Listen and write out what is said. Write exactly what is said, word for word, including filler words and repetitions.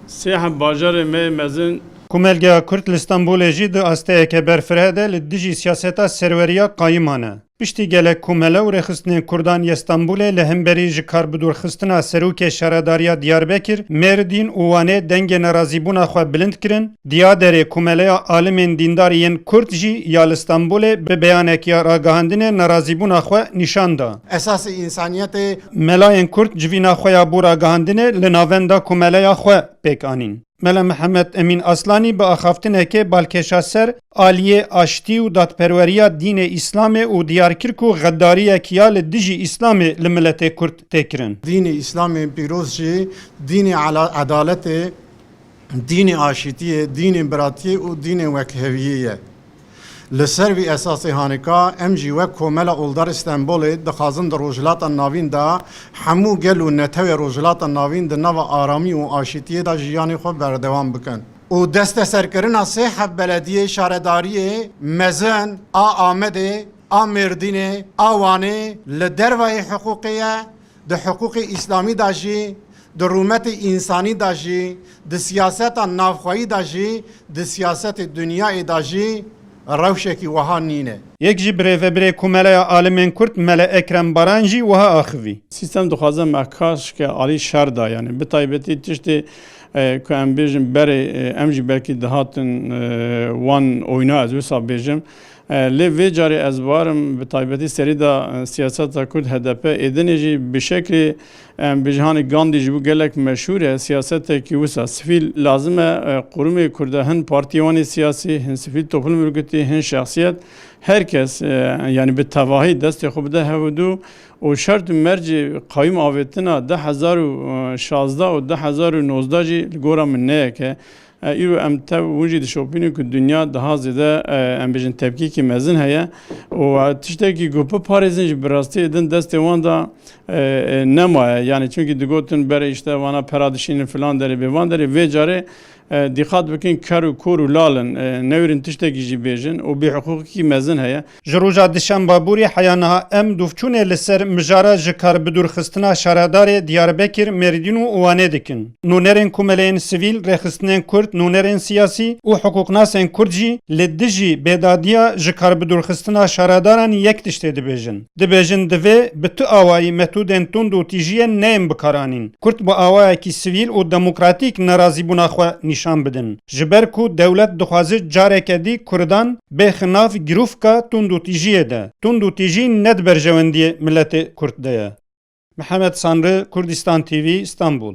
Sê heb bajarê me yê mezin. Komelgeha Kurd li Stenbolê jî di asteyeke berfireh de li dijî siyaseta serweriya qayiman e. Piştî gelek komele û rêxistinên Kurdan yê Stenbolê li hemberî ji karbidûrxistina serokê şaredariya Diyarbekir, Mêrdîn û Wanê dengê nerazîbûna xwe bilind kirin, Diyaderê komeleya alimên dîndar yên Kurd jî ya li Stenbolê bi beyanekî ya ragihandinê nerazîbûna xwe nîşan da. Esasê însaniyetê. Melayên Kurd civîna xwe ya bo ragihandinê li navenda komeleya xwe pêk anîn. Mela Mihemed Emîn Aslanî bi axaftinekê balkêşa ser aliyê aştî û dadperweriya dînê Îslamê û diyar kir ku xedariyek ya li dijî Îslamê li miletê Kurd tê kirin. Dînê Îslamê pîroz jî dînê ela-, edaletê, dînê aşîtiyê, dînê biratiyê û dînê wekheviyê ye. Li ser vî esasê hanika em jî wek Komela Oldarê Stenbolê dixwazin di Rojhilata Navîn de hemû gel û netewê Rojhilata Navîn di nava aramî û aşîtiyê de jiyanê xwe berdewam bikin. Û desteserkirina sê heb belediyê şaredariyê mezin a Amedê, a Mêrdînê, a Wanê li dervayê hiqûqê ye, di hiqûqê îslamî de jî, di rûmetê însanî de jî, di siyaseta navxweyî de jî, di siyasetê dinyayê de jî rewşekî wiha nîne. Yek ji birêvebirê Komeleya Alimên Kurd Mele Ekrem Baran jî wiha axivî. Sîstem dixwaze me kaşke alî şer da, yanî bi taybetî tiştê, e, ku em bêjin berê, e, em jî belkî dihatin, e, wan oyna, ez wisa bêjim. E, lê vê carê ez barim bi taybetî serî de, e, siyaseta Kurd H D P êdinê jî bi şeklî, em bêjin hanî Gandî ji bo gelek meşhûr e, siyasetekî wisa sivîl lazim e, e, qurumê Kurda hin partiyê wan ê siyasî, hin sivîl toplum örgütî, hin şexsiyet, her kes, e, yanî bi tevahî destê xwe bide hev û dû û şert û mercê qayûm avêtina du hezar û şazdeh û du hezar û nozdeh jî li gora min ne yek e. E, îro em tev hûn jî dişopînin ku dinya daha zêde, e, em bêjin tepkîkî mezin heye û, e, tiştekî ku biparêzin jî bi rastî êdin destê wan de, e, e, nemaye. Yanî çunkî digotin berê îşte vana pera dişînin filan derê bê van derê vê carê, e, dîqat bikin ker û kor û lal in, e, newêrin tiştekî jî bêjin û bêhiqûqîkî mezin heye. Ji roja dişemba borî heya niha em dûvçûnê li ser mijara ji kar bidûrxistina şaredarê Diyarbekir, Mêrdîn û Wanê dikin. Nûnerên komeleyên sivîl, rêxistinên Kurd, nûnerên siyasî û hiqûqnasên Kurd jî li dijî bêdadiya ji kar bidûrxistina şaredaran yek tiştê dibêjin. Dibêjin divê bi tu awayî metodên tund û tîjiyê neyên bikaranîn. Kurd bi awayekî sivîl û demokratîk nerazîbûna xwe nîşan bidin. Ji ber ku dewlet dixwaze careke dî Kurdan bêxe nav girûfka tund û tîjiyê de. Tund û tîjî ne di berjewendiyê miletê Kurd de ye. Mihemed Sanri, Kurdistan T V, Stenbul.